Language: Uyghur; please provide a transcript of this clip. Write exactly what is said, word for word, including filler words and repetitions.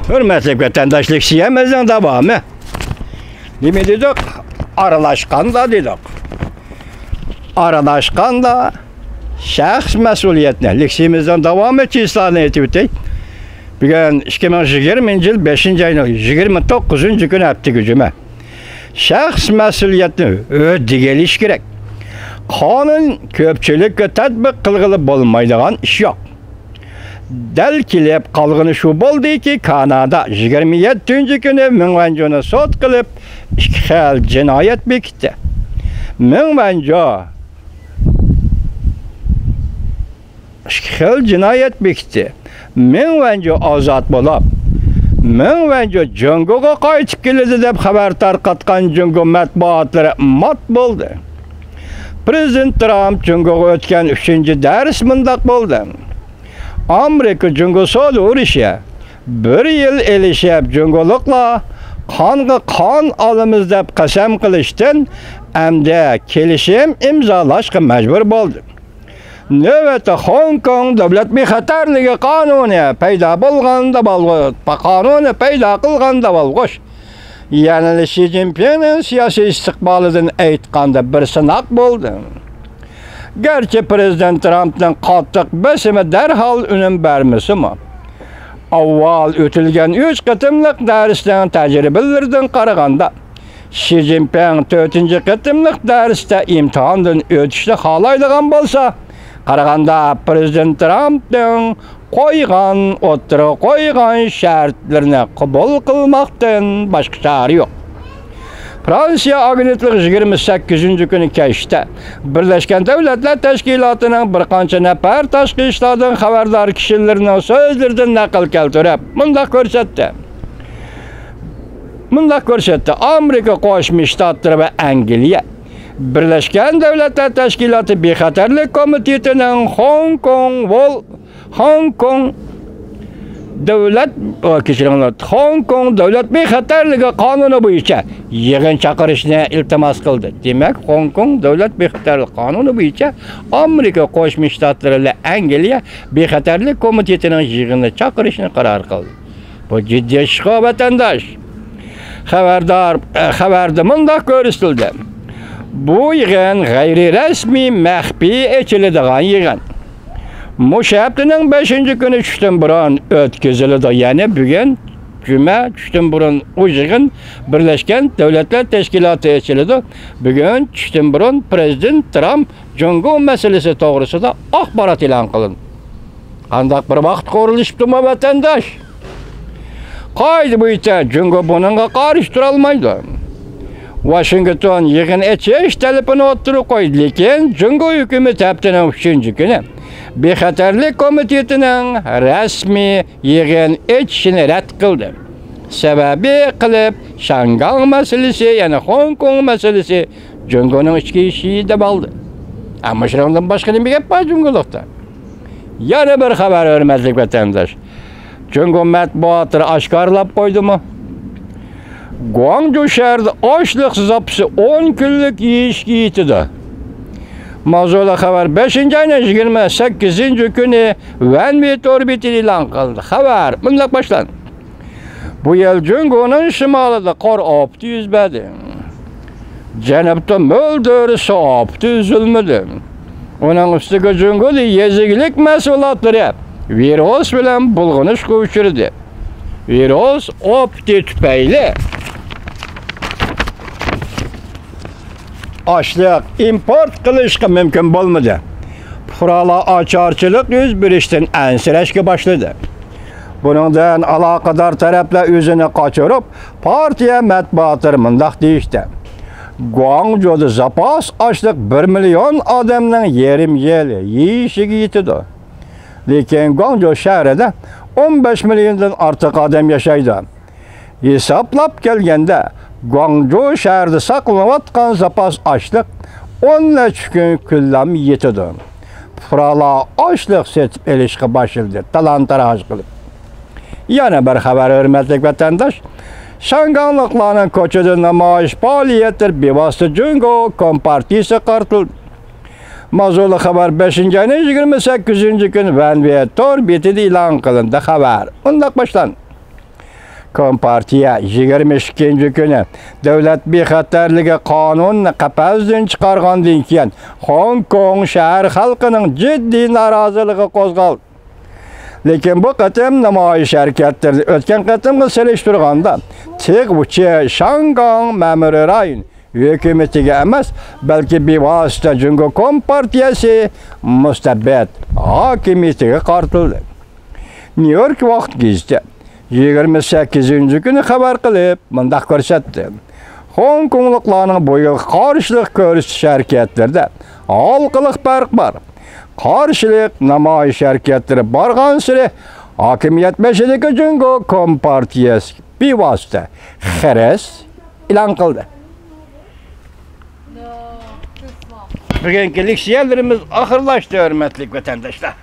ھۆرمەتلىك ۋەتەنداشلار، لېكسىيەمىزنىڭ داۋامى. نېمە دېدۇق؟ ئارىلاشقاندا دېدۇق. ئارىلاشقاندا شەخس مەسئۇلىيەتنى، لېكسىيىمىزنىڭ داۋامى، چىسلانى ئېيتىۋېتەي. بۈگۈن ئىككى مىڭ يىگىرمىنچى يىل بەشىنچى ئاينىڭ يىگىرمە توققۇزىنچى كۈنى، ھەپتىگە جۈمە. شەخس مەسئۇلىيەتنى ھۆددىگە ئېلىش كېرەك. قانۇن كۆپچىلىككە تەتبىق قىلغىلى بولمايدىغان ئىش يوق. دەل كېلىپ قالغىنى شۇ بولدىكى، كانادا يىگىرمە يەتتىنچى كۈنى مېڭ ۋەنجۇنى سوت قىلىپ، ئىككى خىل جىنايەت بېكىتتى. مېڭ ۋەنجۇ ئىككى خىل جىنايەت بېكىتتى. مېڭ ۋەنجۇ ئازاد بولۇپ، مېڭ ۋەنجۇ جۇڭگوغا قايتىپ كېلىدۇ دەپ خەۋەر تارقاتقان جۇڭگو مەتبۇئاتلىرى مات بولدى. پىرېزىدېنت ترامپ جۇڭگوغا ئۆتكەن ئۈچىنچى دەرس مۇنداق بولدى. ئامېرىكا جۇڭگو سودا ئۇرۇشى بىر يىل ئېلىشىپ، جۇڭگولۇقلار قانغا قان ئالىمىز دەپ قەسەم قىلىشتىن ئەمدى كېلىشىم ئىمزالاشقا مەجبۇر بولدى. نۆۋەتتە خوڭكوڭ دۆلەت بىخەتەرلىكى قانۇنى پەيدا بولغان داۋالغۇ-، قانۇنى پەيدا قىلغان داۋالغۇش، يەنىلا شى جىنپىڭنىڭ سىياسىي ئىستىقبالىدىن ئېيتقاندا بىر سىناق بولدى. گەرچە پىرېزىدېنت ترامپنىڭ قاتتىق بېسىمى دەرھال ئۈنۈم بەرمىسىمۇ، ئاۋۋال ئۆتۈلگەن ئۈچ قېتىملىق دەرسنىڭ تەجرىبىلىرىدىن قارىغاندا، شى جىنپىڭ تۆتىنچى قېتىملىق دەرستە ئىمتىھاندىن ئۆتۈشنى خالايدىغان بولسا، قارىغاندا پىرېزىدېنت ترامپنىڭ قويغان، ئوتتۇرىغا قويغان شەرتلىرىنى قوبۇل قىلماقتىن باشقا چارە يوق. فرانسىيە ئاگېنتلىقى يىگىرمە سەككىزىنچى كۈنى كەچتە بىرلەشكەن دۆلەتلەر تەشكىلاتىنىڭ بىر قانچە نەپەر تاشقى ئىشلاردىن خەۋەردار كىشىلىرىنىڭ سۆزلىرىدىن نەقىل كەلتۈرۈپ، مۇنداق كۆرسەتتى. مۇنداق كۆرسەتتى، ئامېرىكا قوشما شتاتلىرى ۋە ئەنگلىيە بىرلەشكەن دۆلەتلەر تەشكىلاتى بىخەتەرلىك كومىتېتىنىڭ خوڭكوڭ ۋول-، خوڭكوڭ دۆلەت، ئو، كەچۈرۈڭلار، خوڭكوڭ دۆلەت بىخەتەرلىكى قانۇنى بويىچە يىغىن چاقىرىشنى ئىلتىماس قىلدى. دېمەك، خوڭكوڭ دۆلەت بىخەتەرلىك قانۇنى بويىچە ئامېرىكا قوشما شتاتلىرى بىلەن ئەنگلىيە بىخەتەرلىك كومىتېتىنىڭ يىغىنى چاقىرىشنى قارار قىلدى. بۇ جىددىي ئىشقا، ۋەتەنداش. خەۋەردار، خەۋەردە مۇنداق كۆرسىتىلدى. بۇ يىغىن غەيرىي رەسمىي، مەخپىي ئېچىلىدىغان يىغىن. مۇشۇ ھەپتىنىڭ بەشىنچى كۈنى چۈشتىن بۇرۇن ئۆتكۈزۈلىدۇ. يەنى بۈگۈن جۈمە چۈشتىن بۇرۇن ئۇ يىغىن بىرلەشكەن دۆلەتلەر تەشكىلاتى ئېچىلىدۇ. بۈگۈن چۈشتىن بۇرۇن پىرېزىدېنت ترامپ جۇڭگو مەسىلىسى توغرىسىدا ئاخبارات ئېلان قىلىندى. قانداق بىر ۋاقىتقا ئورۇنلىشىپتۇ بۇ، ۋەتەنداش؟ قائىدە بويىچە جۇڭگو بۇنىڭغا قارشى تۇرالمايدۇ. ۋاشىنگتون يىغىن ئېچىش تەلىپىنى ئوتتۇرىغا قويدى، لېكىن جۇڭگو ھۆكۈمىتى ھەپتىنىڭ ئۈچىنچى كۈنى بىخەتەرلىك كومىتېتىنىڭ رەسمىي يىغىن ئېچىشىنى رەت قىلدى. سەۋەبى قىلىپ شياڭگاڭ مەسىلىسى، يەنى خوڭكوڭ مەسىلىسى جۇڭگونىڭ ئىچكى ئىشى دەپ ئالدى. ئەمما شۇنىڭدىن باشقا نېمە گەپ بار جۇڭگولۇقتا؟ يەنە بىر خەۋەر، ھۆرمەتلىك ۋەتەنداش. جۇڭگو مەتبۇئاتلىرى ئاشكارىلاپ قويدىمۇ؟ گۇاڭجۇ شەھىرىدە ئاشلىق زاپىسى ئون كۈنلۈك يېيىشكە يېتىدۇ. ماۋزۇلۇق خەۋەر بەشىنچى ئاينىڭ يىگىرمە سەككىزىنچى كۈنى ۋەنۋې تور بېتىدە ئېلان قىلىندى. خەۋەر مۇنداق باشلاندى. بۇ يىل جۇڭگونىڭ شىمالىدا قار ئاپىتى يۈز بەردى. جەنۇبتا مۆلدۈر سۇ ئاپىتى ئۈزۈلمىدى. ئۇنىڭ ئۈستىگە جۇڭگودا يېزا ئىگىلىك مەھسۇلاتلىرى ۋىرۇس بىلەن بۇلغىنىشقا ئۇچرىدى. ۋىرۇس ئاپىتى تۈپەيلى ئاشلىق ئىمپورت قىلىشقا مۇمكىن بولمىدى. پۇقرالار ئاچارچىلىق يۈز بېرىشتىن ئەنسىرەشكە باشلىدى. بۇنىڭدىن ئالاقىدار تەرەپلەر ئۆزىنى قاچۇرۇپ، پارتىيە مەتبۇئاتلىرى مۇنداق دېيىشتى: گۇاڭجۇدا زاپاس ئاشلىق بىر مىليون ئادەمنىڭ يېرىم يىل يېيىشىگە يېتىدۇ. لېكىن گۇاڭجۇ شەھىرىدە ئون بەش مىليوندىن ئارتۇق ئادەم ياشايدۇ. ھېسابلاپ كەلگەندە، گۇاڭجۇ شەھىرىدە ساقلىنىۋاتقان زاپاس ئاشلىق ئون نەچچە كۈن كۈنلەم يېتىدۇ. پۇقرالار ئاشلىق سېتىپ ئېلىشقا باشلىدى، تالان-تاراج قىلىپ. يەنە بىر خەۋەر، ھۆرمەتلىك ۋەتەنداش. شياڭگاڭلىقلارنىڭ كوچىدا نامايىش پائالىيەتلىرى بىۋاسىتە جۇڭگو كومپارتىيىسىگە قارىتىلدى. ماۋزۇلۇق خەۋەر بەشىنچى ئاينىڭ يىگىرمە سەككىزىنچى كۈنى ۋەنۋې تور بېتىدە ئېلان قىلىندى. خەۋەر مۇنداق باشلاندى. كومپارتىيە يىگىرمە ئىككىنچى كۈنى دۆلەت بىخەتەرلىكى قانۇنىنى قەپەستىن چىقارغاندىن كېيىن، خوڭكوڭ شەھەر خەلقىنىڭ جىددىي نارازىلىقى قوزغالدى. لېكىن بۇ قېتىم نامايىش ھەرىكەتلىرى ئۆتكەن قېتىمغا سېلىشتۇرغاندا تېخىچە شاڭگاڭ مەمۇرىي رايون ھۆكۈمىتىگە ئەمەس، بەلكى بىۋاسىتە جۇڭگو كومپارتىيەسى مۇستەبىت ھاكىمىيىتىگە قارىتىلدى. نيۇ يورك ۋاقىت گېزىتى يىگىرمە سەككىزىنچى كۈنى خەۋەر قىلىپ، مۇنداق كۆرسەتتى: خوڭكوڭلۇقلارنىڭ بۇ يىلقى قارشىلىق كۆرسىتىش ھەرىكەتلىرىدە ھالقىلىق پەرق بار. قارشىلىق نامايىش ھەرىكەتلىرى بارغانسېرى ھاكىمىيەت بېشىدىكى جۇڭگو كومپارتىيەسىگە بىۋاسىتە خىرىس ئېلان قىلدى. بۈگۈنكى لېكسىيەلىرىمىز ئاخىرلاشتى، ھۆرمەتلىك ۋەتەنداشلار.